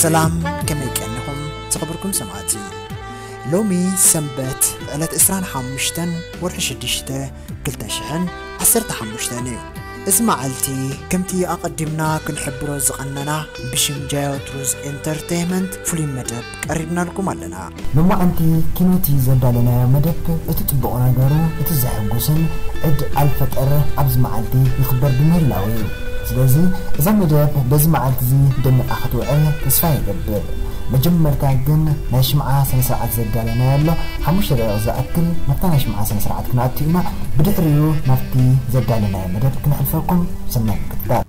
ሰላም፣ ከመይ ቀኒኹም ዝኸበርኩም ሰማዕቲ? ሎሚ ሰንበት ዕለት ዕስራን ሓሙሽተን ወርሒ ሽዱሽተ ክልተ ሽሕን ዓሰርተ ሓሙሽተን እዩ። እዚ መዓልቲ ከምቲ ኣቐዲምና ክንሕብሮ ዝቐነና ብሽም ጃዮ ትሩዝ ኤንተርቴይመንት ፍሉይ መደብ ቀሪብናልኩም ኣለና። ሎማዓንቲ ኪኖቲ ዘዳለናዮ መደብ እቲ ጽቡቕ ነገሩ፣ እቲ ዘሐጉስን ዒድ ኣልፈጠር ኣብዚ መዓልቲ ይኽበር ብምህላው እዩ። ስለዚ እዛ መደብ በዚ መዓልቲ እዚ ደሚቓ ክትውዕል ተስፋ ይገብር። መጀመርታ ግን ናይ ሽምዓ ስነ ስርዓት ዘዳለናዮ ኣሎ። ሓሙሽተ ደቂቕ ዝኣክል ናብታ ናይ ሽምዓ ስነ ስርዓት ክንኣቱ ኢና። ብድሕሪኡ ናብቲ ዘዳለናዮ መደብ ክነሕልፈኩም። ሰናይ ምክትታል።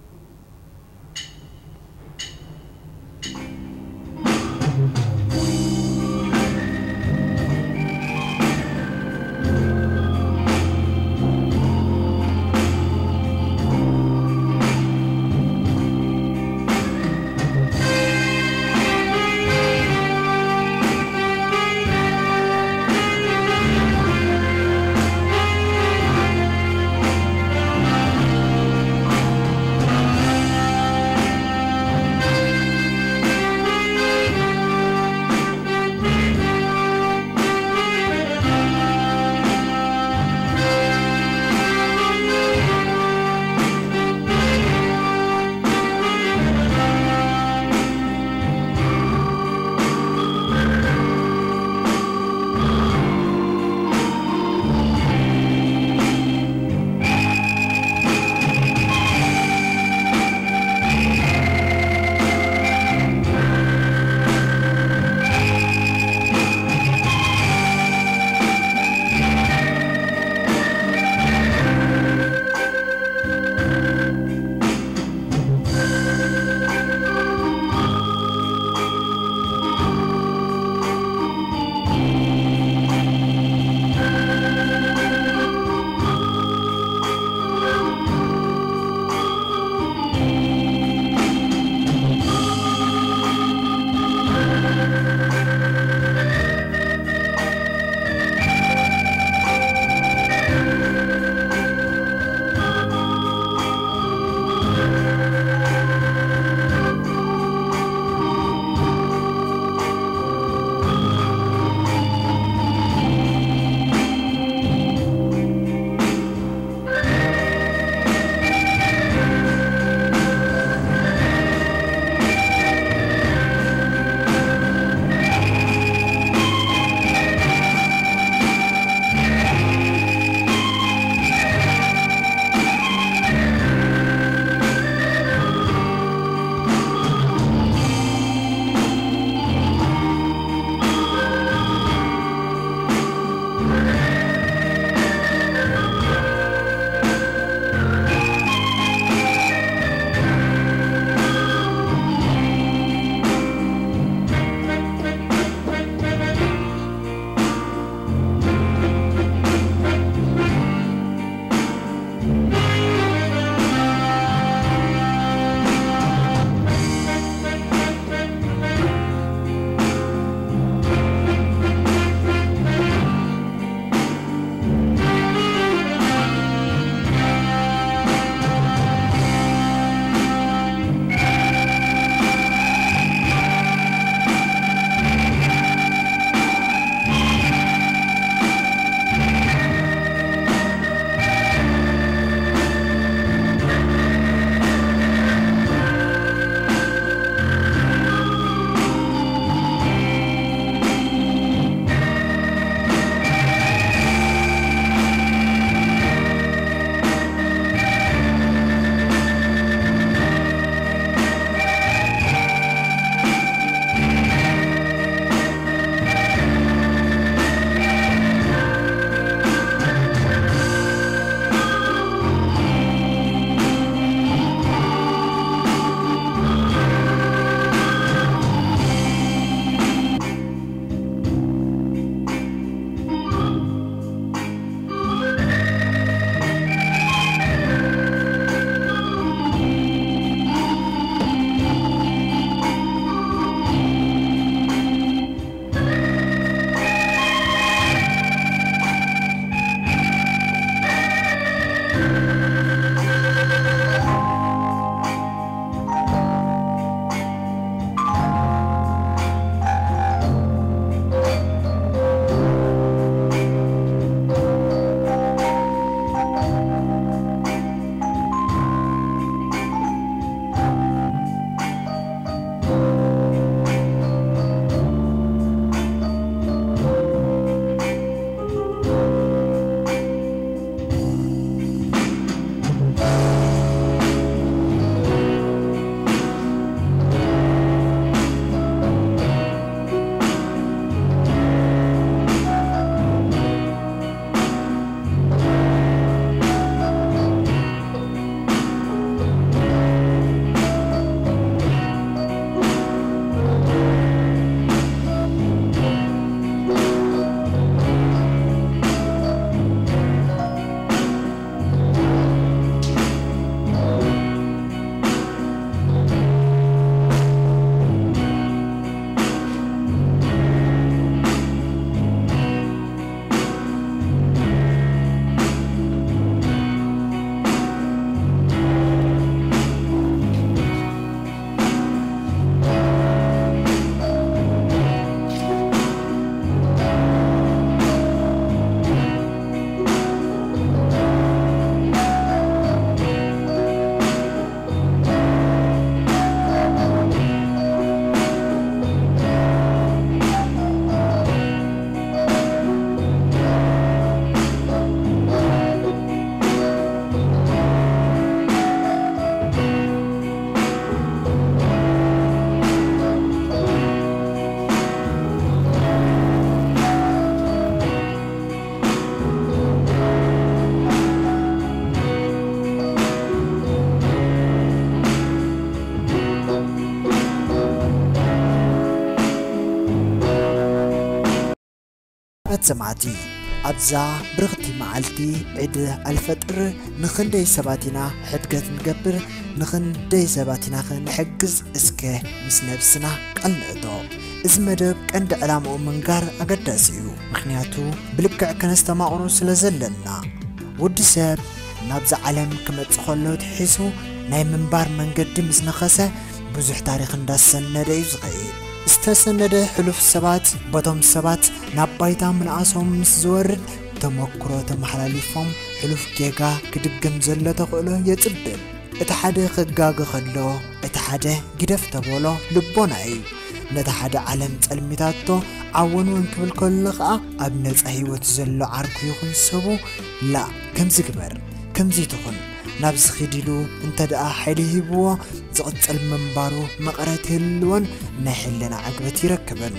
ኣትሰማዕቲ ኣብዛ ብርኽቲ መዓልቲ ዒድ ኣልፈጥር ንኽንደይ ሰባት ኢና ሕድገት ንገብር፣ ንኽንደይ ሰባት ኢና ኸ ንሕግዝ? እስከ ምስ ነብስና ቃል ንእቶ። እዚ መደብ ቀንዲ ዕላምኡ ምንጋር ኣገዳሲ እዩ፣ ምኽንያቱ ብልክዕ ከነስተማቕሮ ስለ ዘለና። ወዲ ሰብ ናብዛ ዓለም ክመጽእ ከሎ ትሒሱ ናይ ምንባር መንገዲ ምስ ነኸሰ ብዙሕ ታሪኽ እንዳሰነደ እዩ ዝኸይድ። ዝተሰነደ ሕሉፍ ሰባት በቶም ሰባት ናብ ባይታ ምንኣሶም ምስ ዝወርድ ተመክሮ ተመሓላሊፎም ሕሉፍ ጌጋ ክድግም ዘሎ ተኽእሎ የጽብብ። እቲ ሓደ ክጋገ ከሎ እቲ ሓደ ግደፍ ተበሎ ልቦና እዩ። ነቲ ሓደ ዓለም ጸልሚታቶ ዓወንወን ክብል ከሎ ኸኣ ኣብ ነጻ ህይወት ዘሎ ዓርኩ ይኹን ሰቡ ላእ ከምዚ ግበር ከምዚ ትኹን ናብዚ ኺድ ኢሉ እንተ ደኣ ሓይሊ ሂብዎ ዝቕጽል ምንባሩ መቐረት የልዎን ናይ ሕልና ዕግበት ይረክብን።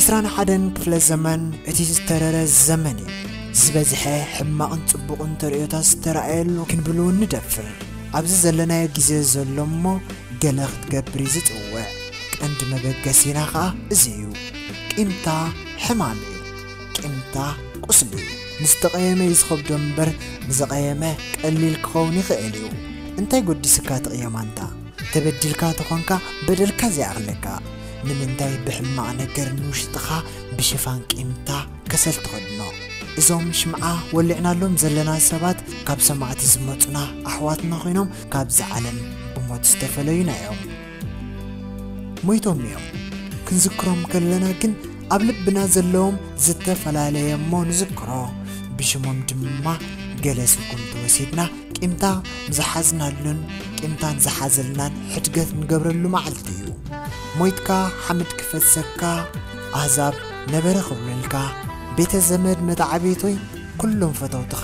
ዕስራን ሓደን ክፍለ ዘመን እቲ ዝተረረ ዘመን እዩ። ዝበዝሐ ሕማቕን ጽቡቕን ተርእዮታት ዝተረኣየሉ ክንብሉ ንደፍር። ኣብዚ ዘለናዮ ግዜ ዘሎ እሞ ገለ ክትገብር እዩ ዝጽውዕ። ቀንዲ መበገሲና ኸኣ እዚ እዩ። ቂምታ ሕማም እዩ። ቂምታ ቁስሊ እዩ። ንዝተቐየመ እዩ ዝኸብዶ እምበር ንዘቐየመ ቀሊል ክኸውን ይኽእል እዩ። እንታይ ጎዲስካ ትቕየም ኣንታ? ተበዲልካ ተኾንካ በደልካ ዘይኣኽለካ። ንምንታይ ብሕማቕ ነገር ንውሽጥኻ ብሽፋን ቂምታ ከሰል ትኸድኖ? እዞም ሽምዓ ወሊዕናሎም ዘለና ሰባት ካብ ሰማዕቲ ዝመጹና ኣሕዋትና ኮይኖም ካብዛ ዓለም ብሞት ዝተፈለዩና እዮም። ሞይቶም እዮም። ክንዝክሮም ከለና ግን ኣብ ልብና ዘለዎም ዝተፈላለየ እሞ ንዝክሮ። ብሽሞም ድማ ገለ ስጉምቲ ወሲድና ቂምታ ንዝሓዝናሉን ቂምታ ንዝሓዘልናን ሕድገት ንገብረሉ መዓልቲ እዩ። ሞይትካ ሓመድ ክፈሰካ ኣህዛብ ነበረ ክብሉልካ፣ ቤተ ዘመድ መተዓብይቶይ ኩሎም ፈተውትኻ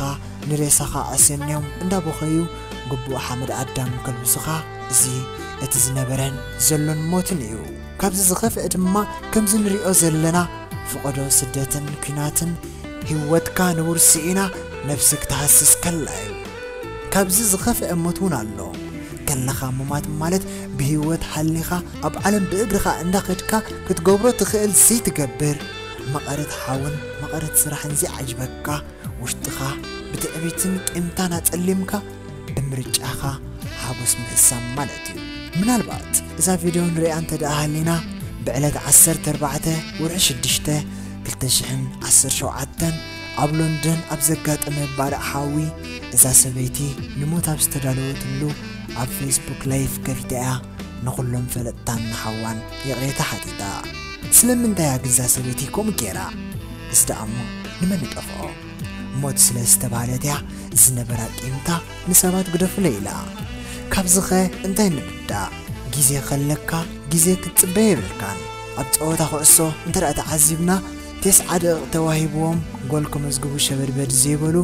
ንሬሳኻ ኣስንዮም እንዳበኸዩ ግቡእ ሓመድ ኣዳም ከልብሱኻ፣ እዚ እቲ ዝነበረን ዘሎን ሞትን እዩ። ካብዚ ዝኸፍአ ድማ ከምዚ ንሪኦ ዘለና ፍቐዶ ስደትን ኲናትን ህይወትካ ንቡር ስኢና ነፍሲ ክትሃስስ ከላ እዩ። ካብዚ ዝኸፍአ ሞት እውን ኣሎ። ከለኻ ምማት ማለት ብህይወት ሃሊኻ ኣብ ዓለም ብእግርኻ እንዳኸድካ ክትገብሮ ትኽእል ዘይትገብር መቐረት ሓውን መቐረት ስራሕን ዘይዓጅበካ ውሽጥኻ ብትዕቢትን ቂምታን ኣጸሊምካ ብምርጫኻ ሓጎስ ምሕሳም ማለት እዩ። ምናልባት እዛ ቪድዮ ንሪኣ እንተ ደኣ ሃሊና ብዕለት ዓሰርተ ኣርባዕተ ወርሒ ሽዱሽተ ክልተ ሽሕን ዓሰርተ ሸውዓተን ኣብ ሎንደን ኣብ ዘጋጠመ ባርዕ ሓዊ እዛ ሰበይቲ ንሞት ኣብ ዝተዳለወትሉ ኣብ ፌስቡክ ላይፍ ከፊታ እያ ንኹሎም ፈለጥታን ንሓዋን ይቕሬታ ሓቲታ። ስለምንታይ እያ ግዛ ሰበይቲ ከምኡ ገይራ? እዚ ደኣ እሞ ንመን ንጠፍኦ? ሞት ስለ ዝተባህለት እያ ዝነበራ ቂምታ ንሰባት ግደፉለይ ኢላ። ካብዚ ኸ እንታይ ንርዳእ? ግዜ ኸለካ ግዜ ክትጽበ የብልካን። ኣብ ጸወታ ኩዕሶ እንተ ደኣ ተዓዚብና፣ ተስዓ ደቂቕ ተዋሂብዎም ጎል ክምዝግቡ ሸበድበድ ዘይበሉ፣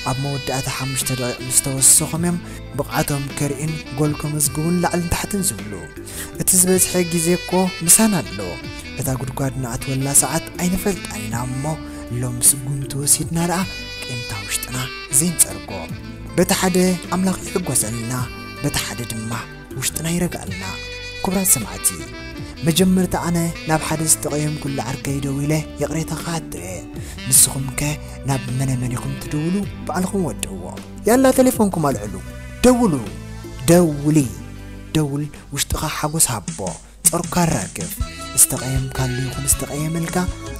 ኣብ መወዳእታ ሓሙሽተ ደቂቕ ምስ ተወሰኾም እዮም ብቕዓቶም ከርእዩን ጎል ከመዝግቡን ላዕልን ታሕትን ዝብሉ። እቲ ዝበዝሐ ግዜ እኮ ምሳና ኣሎ። እታ ጉድጓድ ንኣትወላ ሰዓት ኣይንፈልጣን ኢና እሞ፣ ሎም ስጉምቲ ወሲድና ደኣ ቂምታ ውሽጥና ዘይንጸርጎ። በቲ ሓደ ኣምላኽ ይሕጎሰልና፣ በቲ ሓደ ድማ ውሽጥና ይረግኣልና። ክቡራት ሰማዕቲ፣ መጀመርታ ኣነ ናብ ሓደ ዝተቐየምኩሉ ዓርከይ ደዊለ ይቕሬታ ክሓቶ እየ። ንስኹም ከ ናብ መነ መን ኢኹም ትድውሉ? ባዕልኹም ወድእዎ። ያላ ተሌፎንኩም ኣልዕሉ። ደውሉ። ደውሊ። ደውል ውሽጥኻ ሓጎስ ሃቦ። ጾርካ ኣራግፍ። ዝተቐየምካሉ ይኹን ዝተቐየመልካ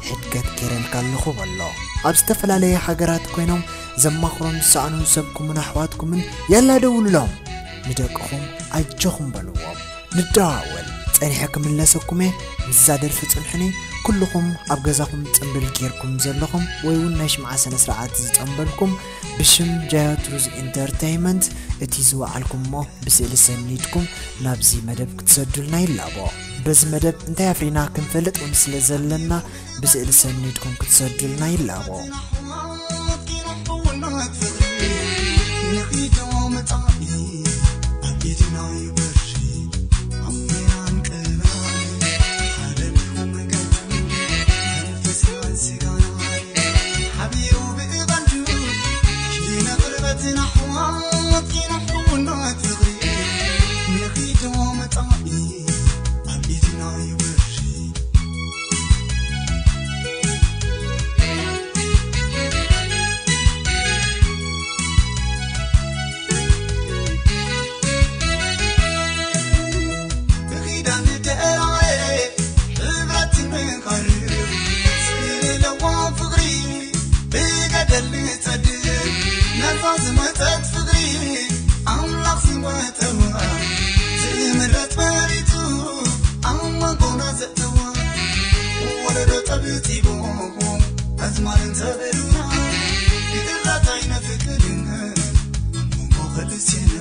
ሕድገት ገይረልካ ኣለኹ በሎ። ኣብ ዝተፈላለየ ሃገራት ኮይኖም ዘማኽሮም ዝሰኣኑ ሰብኩምን ኣሕዋትኩምን ያላ ደውሉሎም። ንደቅኹም ኣጆኹም በልዎም። ንደዋወል። ጸኒሐ ክምለሰኩም እየ። ምስዛ ደርፊ ጽንሑኒ። ኩልኹም ኣብ ገዛኹም ጽምብል ጌርኩም ዘለኹም ወይ እውን ናይ ሽምዓ ስነ ስርዓት ዝጸንበልኩም ብሽም ጃዮ ትሩዝ ኢንተርተይመንት እቲ ዝወዓልኩሞ ብስእሊ ሰኒድኩም ናብዚ መደብ ክትሰዱልና ይላቦ። በዚ መደብ እንታይ ኣፍሪና ክንፈልጥ እውን ስለ ዘለና ብስእሊ ሰኒድኩም ክትሰዱልና ይላቦ። ልጸድፍ ነዛ ዝመጸት ፍቕሪ ኣምላኽ ዝመጠዋ ዝምረት መሪቱ ኣብ መንጎና ዘእተዋ ወለዶ ጠብጢቦ ኣዝማርን ተበሉና ይድራታይነ ፍቅርን እሞ ኸልሴና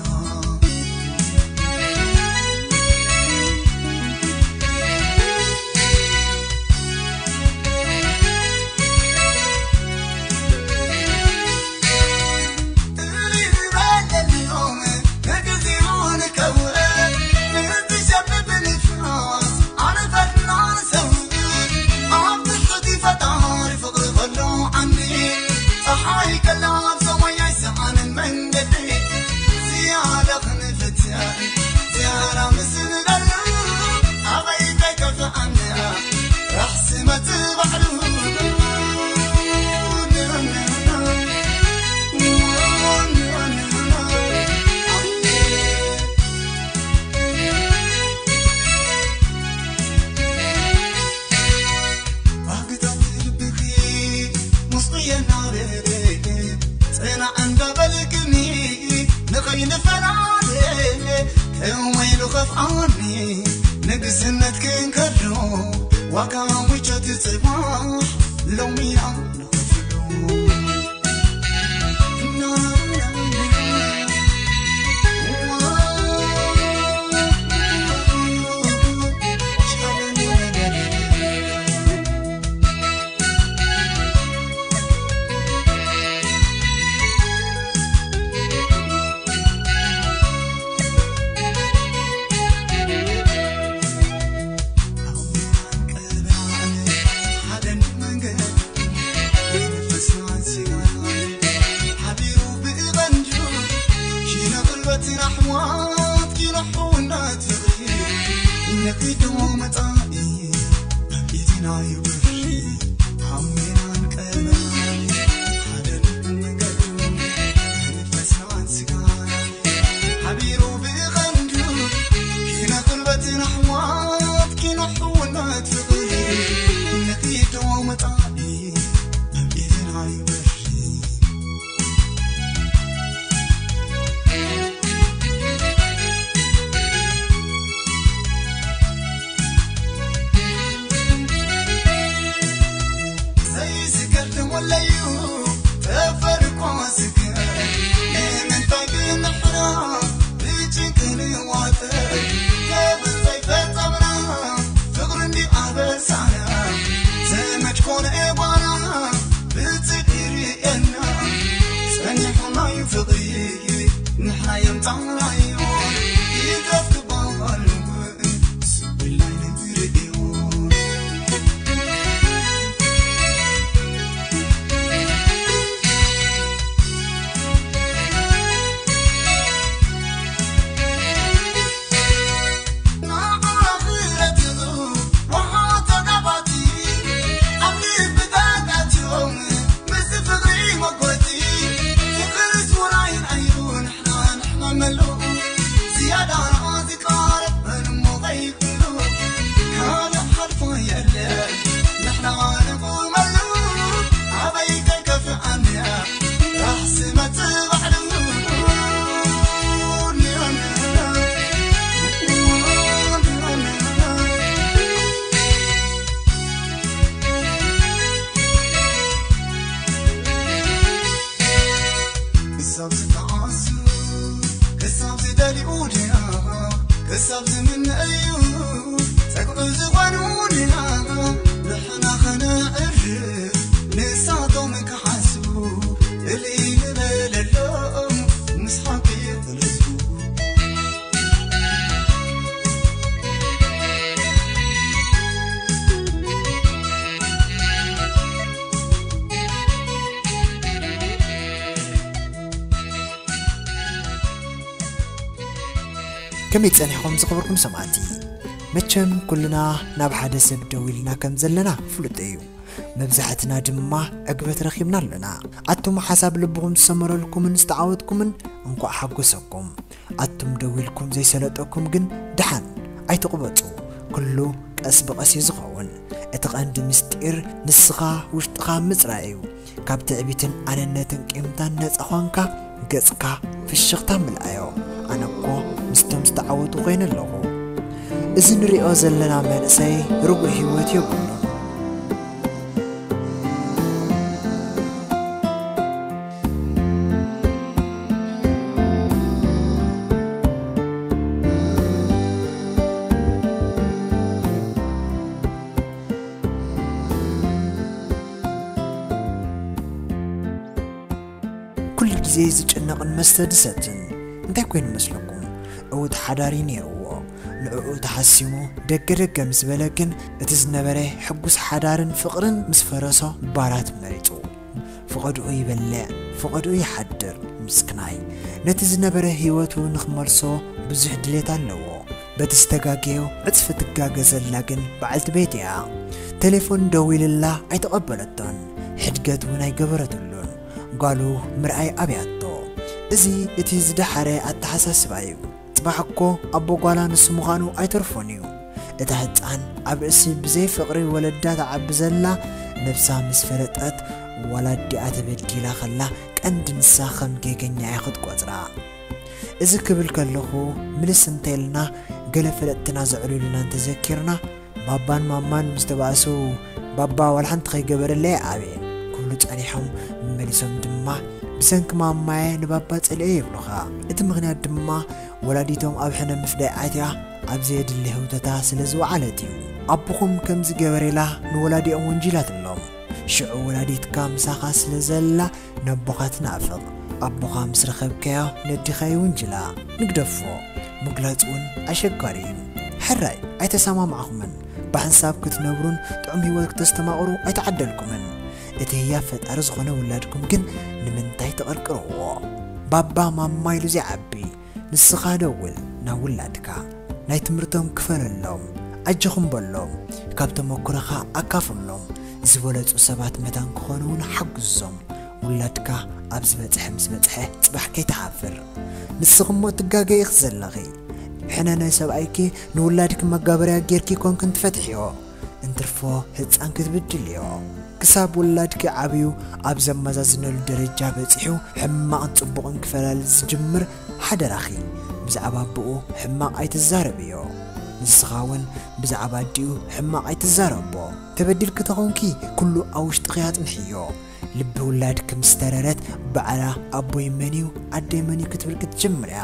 ንኸይንፈላለ ከመይ ኢሉ ኸፍኣኒ ንግስነት ክንከዶ ዋጋ ምቾት ጽባሕ ሎሚና ንኸፍሎ ከመይ ጸኒሕኩም ዝኽብርኩም ሰማዕቲ? መቸም ኩልና ናብ ሓደ ሰብ ደው ኢልና ከም ዘለና ፍሉጥ እዩ። መብዛሕትና ድማ ዕግበት ረኺብና ኣለና። ኣቱም ሓሳብ ልብኹም ዝሰመረልኩምን ዝተዓወትኩምን እንኳዕ ሓጎሰኩም። ኣቱም ደው ኢልኩም ዘይሰለጠኩም ግን ደሓን ኣይትቕበጹ። ኩሉ ቀስ ብቐስ እዩ ዝኸውን። እቲ ቀንዲ ምስጢር ንስኻ ውሽጥኻ ምጽራይ እዩ። ካብ ትዕቢትን ኣነነትን ቂምታን ነጻ ኳንካ፣ ገጽካ ፍሽኽታ ምልኣዮ። ኣነ እኮ ምስቶም ዝተዓወቱ ኮይነ ኣለኹ። እዚ ንሪኦ ዘለና መንእሰይ ርጉእ ህይወት የብሉን። ኩሉ ግዜ ዝጭነቕን መስተ ዝሰትን እንታይ ኮይኑ መስለኩም? ዕዉት ሓዳር እዩ ነይርዎ። ንዕኡ ተሓሲሙ ደገ ደገ ምስ በለ ግን፣ እቲ ዝነበረ ሕጉስ ሓዳርን ፍቕርን ምስ ፈረሶ ባራት መሪጹ። ፍቐድኡ ይበልዕ፣ ፍቐድኡ ይሓድር። ምስክናይ ነቲ ዝነበረ ህይወቱ ንኽመልሶ ብዙሕ ድሌት ኣለዎ። በቲ ዝተጋገዮ ዕጽፊ ትጋገ ዘላ ግን በዓልቲ ቤት እያ። ቴሌፎን ደዊልላ ኣይተቐበለቶን፣ ሕድገት እውን ኣይገበረትሉን። ጓሉ ምርኣይ ኣብያቶ። እዚ እቲ ዝደሓረ ኣተሓሳስባ እዩ። ጽባሕ እኮ ኣቦ ጓላ ንሱ ምዃኑ ኣይተርፎን እዩ። እታ ህጻን ኣብ ርእሲ ብዘይ ፍቕሪ ወለዳ ትዓቢ ዘላ ነብሳ ምስ ፈለጠት፣ ዋላ ኣዲኣ ተበዲላ ከላ ቀንዲ ንሳ ከም ጌገኛ እያ ክትቆጽራ። እዚ ክብል ከለኹ ምልስ እንተልና፣ ገለ ፈለጥትና ዘዕልሉና እንተዘኪርና፣ ባባን ማማን ምስ ተባእሱ፣ ባባ ዋላ ሓንቲ ከይገበረለይ ኣበየ ክብሉ ጸኒሖም፣ መሊሶም ድማ፣ ብሰንኪ ማማየ ንባባ ጸሊኦ ይብሉኻ። እቲ ምኽንያት ድማ ወላዲቶም ኣብ ሕነ ምፍዳይ ኣትያ ኣብ ዘየድሊ ህውተታ ስለ ዝወዓለት እዩ። ኣቦኹም ከምዚ ገበረ ኢላ ንወላዲኦም ወንጂላትሎም። ሽዑ ወላዲትካ ምሳኻ ስለ ዘላ ነቦኻ ትናፍቕ። ኣቦኻ ምስ ረኸብካዮ ነዲኻ ይውንጅላ። ንግደፎ፣ ምግላጽ እውን ኣሸጋሪ እዩ። ሕራይ ኣይተሰማማዕኹምን። ብሓንሳብ ክትነብሩን ጥዑም ህይወት ክተስተማቕሩ ኣይተዓደልኩምን። እቲ ህያብ ፈጣሪ ዝኾነ ውላድኩም ግን ንምንታይ ትቕርቅርዎ? ባባ ማማ ኢሉ ዘይዓቢ። ንስኻ ደውል ናብ ውላድካ። ናይ ትምህርቶም ክፈለሎም። ኣጆኹም በሎም። ካብ ተመኩሮኻ ኣካፍሎም። ዝበለጹ ሰባት መታን ክኾኑ እውን ሓግዞም። ውላድካ ኣብ ዝበጽሐ ምስ በጽሐ ጽባሕ ከይትሓፍር። ንስኺ እሞ ትጋገ ኢኺ ዘለኺ። ሕነ ናይ ሰብኣይኪ ንውላድኪ መጋበርያ ጌርኪ ኮንክን ትፈትሕዮ። እንትርፎ ህጻን ክትብድልዮ። ክሳብ ውላድኪ ዓብዩ ኣብ ዘመዛዝነሉ ደረጃ በጺሑ ሕማቕን ጽቡቕን ክፈላሊ ዝጅምር ሓደራኺ ብዛዕባ ኣቦኡ ሕማቕ ኣይትዛረብዮ። ንስኻ እውን ብዛዕባ ኣዲኡ ሕማቕ ኣይትዛረቦ። ተበዲልኪ ተኾንኪ ኩሉ ኣብ ውሽጥኺ ኣጽንሕዮ። ልቢ ውላድኪ ምስ ተረረት ባዕላ ኣቦይ መን እዩ ኣደይ መን እዩ ክትብል ክትጅምር እያ።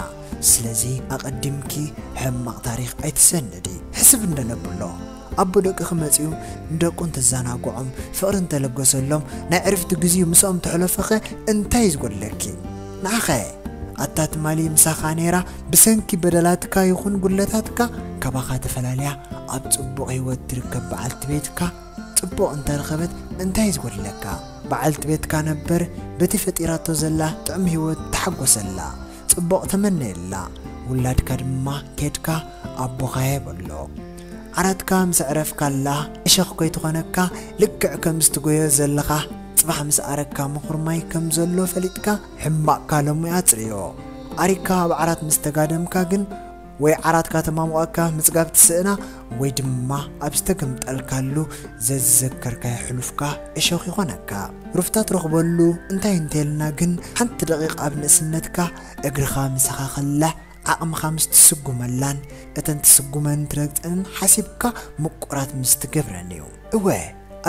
ስለዚ ኣቐዲምኪ ሕማቕ ታሪኽ ኣይትሰንዲ። ሕስብ እንደነብሎ ኣቦ ደቅኺ መጺኡ ንደቁ እንተዘናግዖም ፍቕሪ እንተለገሰሎም ናይ ዕርፍቲ ግዜኡ ምስኦም ተሕለፈኸ እንታይ እዩ ዝጎድለኪ? ንዓኸ ኣታ ትማሊ ምሳኻ ነይራ ብሰንኪ በደላትካ ይኹን ጉድለታትካ ካባኻ ተፈላልያ ኣብ ጽቡቕ ህይወት ትርከብ በዓልቲ ቤትካ ጽቡቕ እንተረኸበት እንታይ እዩ ዝጎድለካ? በዓልቲ ቤትካ ነበር በቲ ፈጢራቶ ዘላ ጥዑም ህይወት ተሓጎሰላ። ጽቡቕ ተመነየላ። ውላድካ ድማ ኬድካ ኣቦኻየ በሎ። ዓራትካ ምስ ኣዕረፍካላ እሸኽ ከይትኾነካ ልክዕ ከም ዝትጎዮ ዘለኻ ጽባሕ ምስ ኣረካ ምኹርማይ ከም ዘሎ ፈሊጥካ ሕማቕካ ሎሚ ኣጽርዮ። ኣሪካ ኣብ ዓራት ምስ ተጋደምካ ግን ወይ ዓራትካ ተማሙቐካ ምጽጋብ ትስእና ወይ ድማ ኣብ ዝተገምጠልካሉ ዘዝዘከርካዮ ሕሉፍካ እሾኽ ይኾነካ። ሩፍታ ትረኽበሉ እንታይ እንተልና ግን ሓንቲ ደቂቕ ኣብ ንእስነትካ እግርኻ ምሳኻ ከላ ዓቕምኻ ምስ ትስጉመላን እተን ትስጉመን ትረግጸንን ሓሲብካ ምቁራት ምስ ትገብረን እዩ። እወ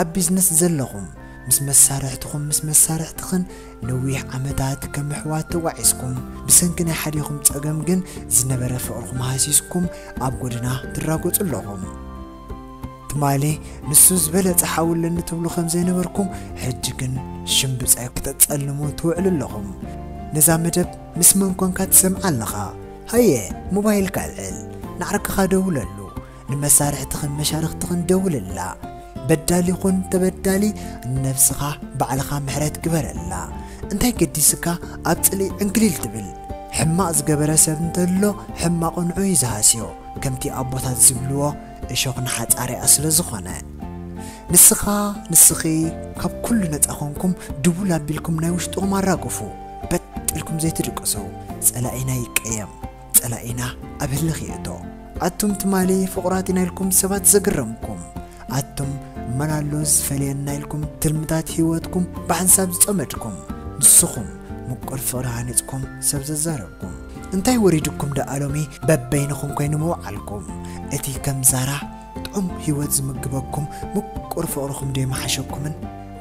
ኣብ ቢዝነስ ዘለኹም ምስ መሳርሕትኹም ምስ መሳርሕትኽን ነዊሕ ዓመታት ከም ኣሕዋት ተጓዒዝኩም ብሰንኪ ናይ ሓዲኹም ጸገም ግን ዝነበረ ፍቕርኹም ሃሲስኩም ኣብ ጎደና ትራጎጹ ኣለኹም። ትማሊ ንሱ ዝበለጸ ሓው ኣለኒ ትብሉ ከም ዘይነበርኩም ሕጂ ግን ሽምብጻይ ክተጸልሙ ትውዕሉ ኣለኹም። ነዛ መደብ ምስ መን ኮንካ ትሰምዓ ኣለኻ? ሃየ ሞባይልካ ኣልዕል፣ ንዓርክኻ ደውለሉ። ንመሳርሕትኽን መሻርኽትኽን ደውልላ። በዳሊ ኹን ተበዳሊ ንነብስኻ ባዕልኻ ምሕረት ግበረላ። እንታይ ገዲስካ ኣብ ጽልኢ ዕንክሊል ትብል? ሕማቕ ዝገበረ ሰብ እንተሎ ሕማቑ ንዑ እዩ ዝሃስዮ። ከምቲ ኣቦታት ዝብልዎ እሾኽ ንሓጻሪኣ ስለ ዝኾነ። ንስኻ ንስኺ ካብ ኩሉ ነጻ ኾንኩም ድቡል ኣቢልኩም ናይ ውሽጥኹም ኣራግፉ። በጥ ኢልኩም ዘይትድቅሱ። ጸላኢና ይቀየም። ጸላኢና ኣብ ህልኽ ይእቶ። ኣቱም ትማሊ ፍቑራት ኢና ኢልኩም ሰባት ዘግረምኩም፣ ኣቱም መን ኣሎ ዝፈልየና ኢልኩም ትልምታት ህይወትኩም ብሓንሳብ ዝጸመድኩም፣ ንስኹም ምቁር ፍቕሪ ሃኒጽኩም ሰብ ዘዛረብኩም። እንታይ ወሪድኩም ደኣ ሎሚ በበይንኹም ኮይኑ ምውዓልኩም? እቲ ከም ዛራ ጥዑም ህይወት ዝምግበኩም ምቁር ፍቕርኹም ዶ ይመሓሸኩምን?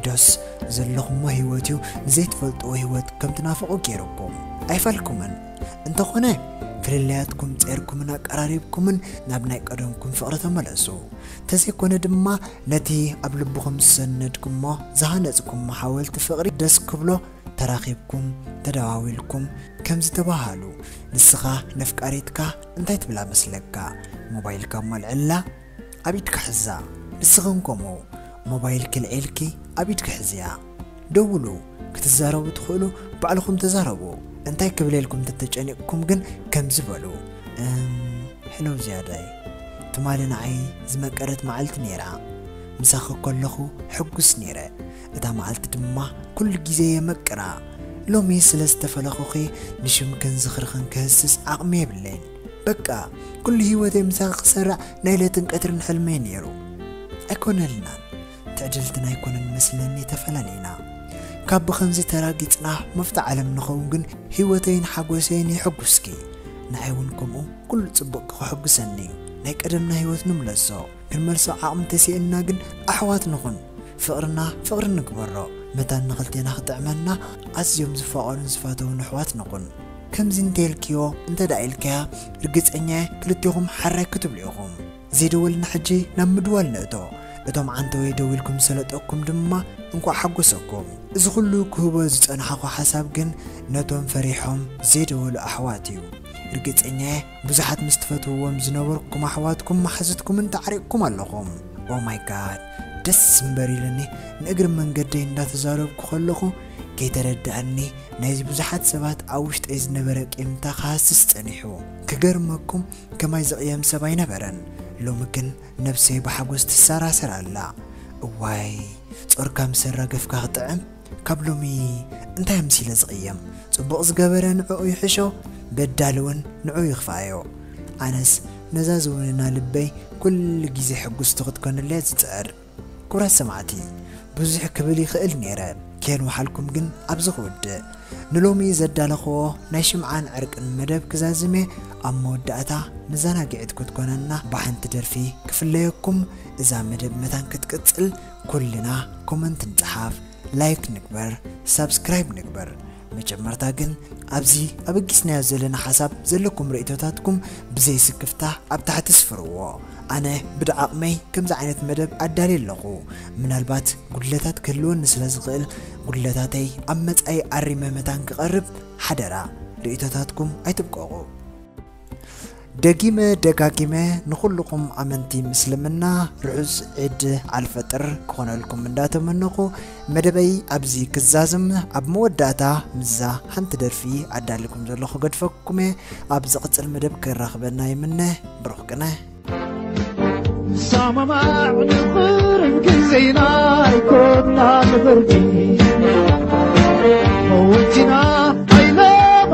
ዶስ ዘለኹሞ ህይወት እዩ፣ ንዘይትፈልጥዎ ህይወት ከም ትናፍቑ ገይሩኩም? ኣይፋልኩምን። እንተኾነ ፍልልያትኩም ጸርኩምን ኣቀራሪብኩምን ናብ ናይ ቀደምኩም ፍቕሪ ተመለሱ። ተዘይኮነ ድማ ነቲ ኣብ ልብኹም ዝሰነድኩሞ ዝሃነጽኩሞ ሓወልቲ ፍቕሪ ደስ ክብሎ ተራኺብኩም ተደዋዊልኩም ከምዚ ተባሃሉ። ንስኻ ነፍቃሪትካ እንታይ ትብላ መስለካ? ሞባይልካ ሞልዕላ ኣብ ኢድካ ሕዛ። ንስኽን ከምኡ ሞባይልኪ ልዒልኪ ኣብ ኢድኪ ሕዝያ። ደውሉ፣ ክትዛረቡ ትኽእሉ፣ ባዕልኹም ተዛረቡ። እንታይ ክብል ኢልኩም እንተተጨኒቕኩም ግን ከምዚ በሉ፣ እም፣ ሄሎ ዝያዳይ፣ ትማሊ ንዓይ ዝመቀረት መዓልቲ ነይራ። ምሳኺ ከለኹ ሕጉስ ነይረ። እታ መዓልቲ ድማ ኩሉ ግዜ የመቅራ። ሎሚ ስለ ዝተፈለኹኺ ንሽምክን ዝኽርኽን ክህስስ ዓቕሚ የብለይን። በቃ፣ ኩሉ ህይወተይ ምሳኺ ክሰርዕ ናይ ለይትን ቀትርን ሕልመይ ነይሩ። ኣይኮነልናን። ትዕድልትና ኣይኮነን መስለኒ ተፈላለይና። ካብ ብኸምዚ ተራጊጽና መፍታ ዓለም ንኸውን ግን ህይወተይን ሓጎሰይን የሐጉስኪ። ንዓይ እውን ከምኡ ኩሉ ጽቡቕ ክሕጉሰኒ እዩ። ናይ ቀደምና ህይወት ንምለሶ። ክንመልሶ ዓቕሚ ተሲእና ግን ኣሕዋት ንኹን። ፍቕርና ፍቕሪ ንግበሮ። መታን ንኽልቴና ክጥዕመና ኣዝዮም ዝፋቐሩን ዝፋተውን ኣሕዋት ንኹን። ከምዚ እንተኢልክዮ እንተ ደኣ ኢልካያ ርግጸኛ እየ ክልቴኹም ሓራይ ክትብሉ ኢኹም። ዘይደወልና ሕጂ ናብ ምድዋል ንእቶ። እቶም ዓንተወይ ደዊልኩም ዝሰለጠኩም ድማ እንኳዕ ሓጎሰኩም። እዚ ኩሉ ክህቦ ዝጸናሕኹ ሓሳብ ግን ነቶም ፈሪሖም ዘይደወሉ ኣሕዋት እዩ። ርግጸኛ እየ ብዙሓት ምስ ትፈትውዎም ዝነበርኩም ኣሕዋትኩም መሓዙትኩምን ተዓሪቕኩም ኣለኹም። ኦ ማይ ጋድ፣ ደስ እምበር ኢሉኒ። ንእግሪ መንገደይ እንዳተዛረብኩ ከለኹ ከይተረድኣኒ ናይዚ ብዙሓት ሰባት ኣብ ውሽጠይ ዝነበረ ቂምታ ክሃስስ ጸኒሑ። ክገርመኩም ከማይ ዝቕየም ሰብ ኣይነበረን። ሎሚ ግን ነብሰይ ብሓጎስ ትሰራሰር ኣላ። እዋይ፣ ጾርካ ምስ ኣራገፍካ ክጥዕም። ካብ ሎሚ እንታይ ኣምሲለ ዝቕየም? ጽቡቕ ዝገበረ ንዕኡ ይሕሾ፣ በዳሊ እውን ንዕኡ ይኽፍኣዮ። ኣነስ ነዛ ዝውንና ልበይ ኩሉ ግዜ ሕጉስቲ ክትኮነለይ ዝጽዕር። ክቡራት ሰማዕቲ፣ ብዙሕ ክብል ይኽእል ነይረ፣ ከየንውሓልኩም ግን ኣብዚ ክውድእ። ንሎሚ ዘዳለኽዎ ናይ ሽምዓን ዕርቅን መደብ ክዛዝም እየ። ኣብ መወዳእታ መዘናግዒት ክትኮነና ብሓንቲ ደርፊ ክፍለየኩም። እዛ መደብ መታን ክትቅጽል ኩልና ኮመንት ንጽሓፍ፣ ላይክ ንግበር፣ ሳብስክራይብ ንግበር። መጀመርታ ግን ኣብዚ ኣበጊስናዮ ዘለና ሓሳብ ዘለኩም ርእይቶታትኩም ብዘይ ስክፍታ ኣብ ታሕቲ ስፍርዎ። ኣነ ብድዓቕመይ ከምዚ ዓይነት መደብ ኣዳልየ ኣለኹ። ምናልባት ጉድለታት ክህልወኒ ስለ ዝኽእል ጉድለታተይ ኣብ መጻኢ ኣሪመ መታን ክቐርብ ሓደራ ርእይቶታትኩም ኣይትብቀቑ። ደጊመ ደጋጊመ ንኹልኹም ኣመንቲ ምስልምና ርሑስ ዒድ ኣልፈጥር ክኾነልኩም እንዳተመነኹ መደበይ ኣብዚ ክዛዝም። ኣብ መወዳእታ ምስዛ ሓንቲ ደርፊ ኣዳልኩም ዘለኹ ገድፈኩም እየ። ኣብ ዝቕጽል መደብ ክራኽበና ይምነ። ብሩኽ ቅነ። ሰማማዕ ንኽርም ግዜና ኣይኮና ንብርዲ ወቲና ኣይለም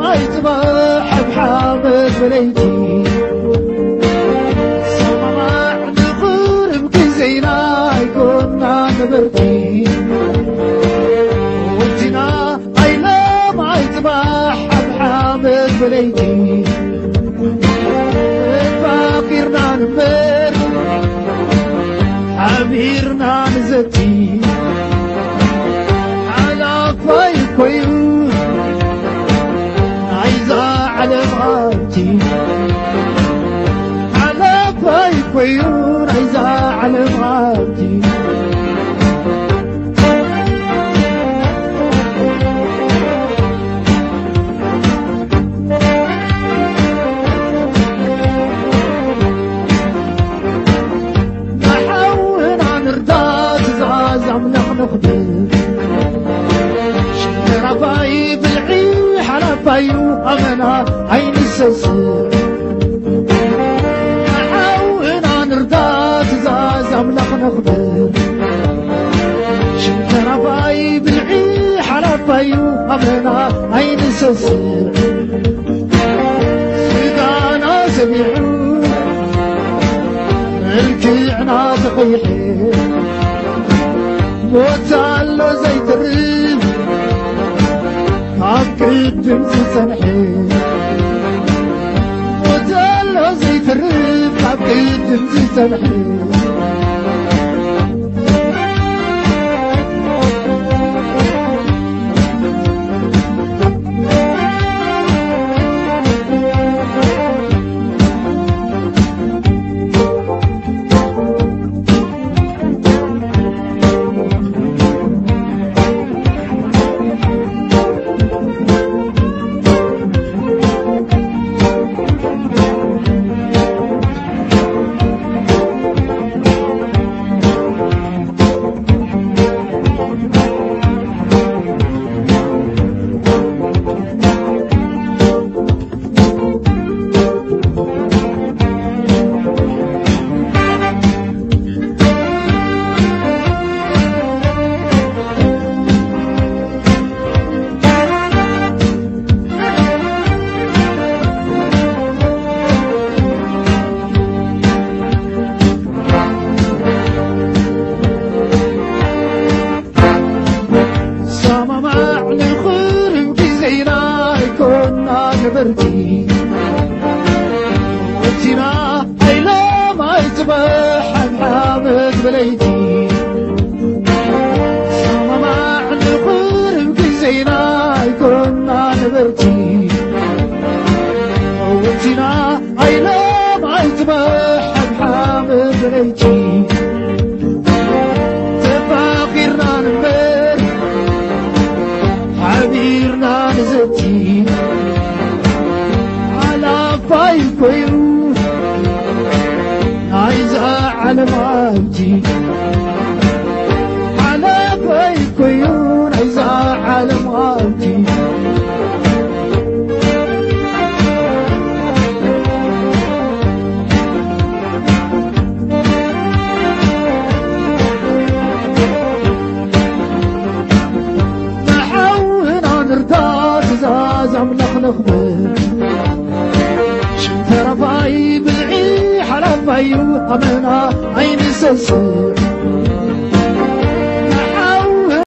ኣይጽባሕ ኣብ ሓመድ ብለይቲ ሰማማዕ ንኽርም ግዜና ኣይኮና ንብርዲ ወቲና ኣይለም ኣይጽባሕ ኣብ ሓመድ ብለይቲ ተፋቂርና ንበር ሓቢርና ንዘቲ ሓላፋይ ኮይኑ ናይዛ ዓለም ሃብቲ ሓላፋይ ኮይኑ ናይዛ ዓለም ሃብቲ ንሓውና ንርዳ ትእዛዝ ኣምላኽ ነኽብር ሽራፋይ ብልዒ ሓላፋዩ ኣመና ኣይንሰስዕ ንሓውና ንርዳ ትእዛዝ ኣምላኽ ነኽብር ሽንተራፋይ ብልዒ ሓላፋዩ ኣመና ኣይንሰስዕ ስጋና ሰሚዑ መልክዕና ተቐይሐ ሞት ኣሎ ዘይትርፍ ካብ ቅድም ዝጸንሐ፣ ሞት ኣሎ ዘይትርፍ ካብ ቅድም ዝጸንሐ። ሰማማዕ ንኽርብ ግዜና ኣይኮና ነበርቲ፣ ወቲና ኣይሎም ኣይጽባሕ ሓምሓመት ብለይቲ። ሰማማዕ ንኽርብ ግዜና ኣይኮና ነበርቲ፣ ወቲና ኣይሎም ኣይጽባሕ ሓምሓመት ብለይቲ። ተፋቒርና ንንበር ሓቢርና ንዘቲ። ሓላፋይ ኮይኑ ናይዛ ዓለም ሃብቲ፣ ሓላፋይ ኮይኑ ናይዛ ዓለም ሃብቲ። ንሓውና ንርዳ ትእዛዝ ኣምላኽ ነኽብር። ሽም ተረፋይ ብዝሒ ሓላፋይ እዩ፣ ኣመና ኣይንሰስዕ።